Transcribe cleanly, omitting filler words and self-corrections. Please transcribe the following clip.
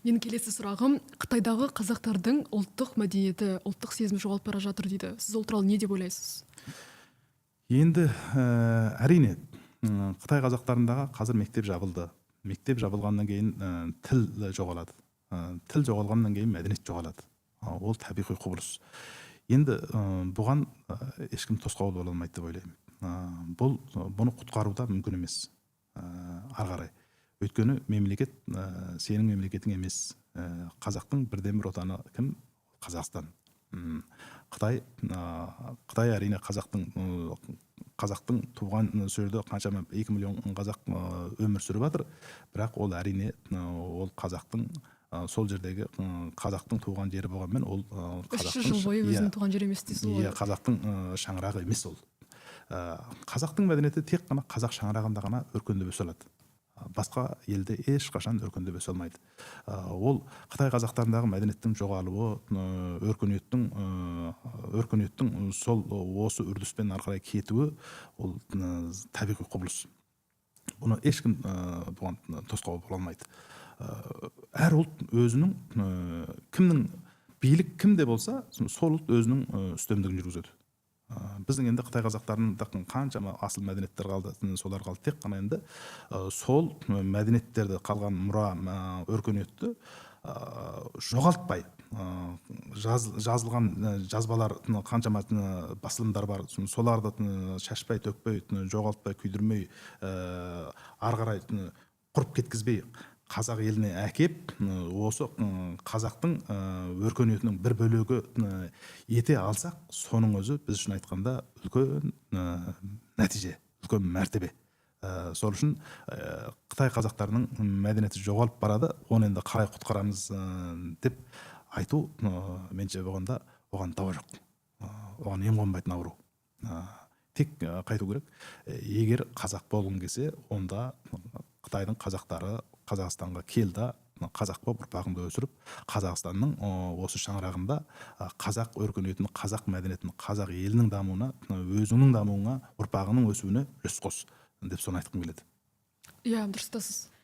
Менің келесі сұрағым: Қытайдағы қазақтардың ұлттық мәдениеті, ұлттық сезімі жоғалып бара жатыр дейді. Сіз ол туралы не деп ойлайсыз? Енді әрине, Қытай қазақтарындағы қазір мектеп жабылды. Мектеп жабылғаннан кейін тіл жоғалады. Тіл жоғалғаннан кейін мәдениет жоғалады. Ол табиғи құбылыс. Енді бұған ешкім тосқауыл бола алмайды деп ойлаймын. Бұл бұны құтқару да мүмкін емес ары қарай, өйткені мемлекет сенің мемлекетің емес. Қазақтың бірден бір отаны кім? Қазақстан. Қытай әрине қазақтың туған, сол жерде қаншама 2 миллион қазақ өмір сүріп жатыр, бірақ ол әрине ол қазақтың сол жердегі қазақтың туған жері болғанымен, ол 300 жыл бойы өзінің туған жері емес дейсіз ғой. Иә, қазақтың шаңырағы емес ол. Қазақтың мәдениеті тек қана қазақ шаңырағында ғана өркендеп өсе алады, басқа елде ешқашан өркендеп өсе алмайды. Ол Қытай қазақтарындағы мәдениеттің жоғалуы, өркениеттің сол осы үрдіспен ары қарай кетуі, ол табиғи құбылыс. Бұны ешкім бұған тосқауыл бола алмайды. Әр ұлт өзінің кімнің билік кімде болса, сол ұлт өзінің үстемдігін жүргізеді. Біздің енді Қытай қазақтарының қаншама асыл мәдениеттер қалды, солар қалды. Тек қана енді сол мәдениеттерді, қалған мұра, өркениетті жоғалтпай, жазылған жазбалар, қаншама басылымдар бар, соларды шашпай, төкпей, жоғалтпай, күйдірмей, ары қарай құрып кеткізбей, қазақ еліне әкеп, осы қазақтың өркениетінің бір бөлігі ете алсақ, соның өзі біз үшін айтқанда үлкен нәтиже, үлкен мәртебе. Сол үшін Қытай қазақтарының мәдениеті жоғалып барады, оны енді қалай құтқарамыз деп айту, меніңше, болғанда оған дауа жоқ, оған ем қонбайтын ауру. Тек қайту керек: егер қазақ болғың келсе, онда Қытайдың қазақтары Қазақстанға кел да, қазақ болып ұрпағыңды өсіріп, Қазақстанның осы шаңырағында қазақ өркениетін, қазақ мәдениетін, қазақ елінің дамуына, өзіңнің дамуыңа, ұрпағыңның өсуіне үлес қос деп соны айтқым келеді. Иә, дұрыс айтасыз.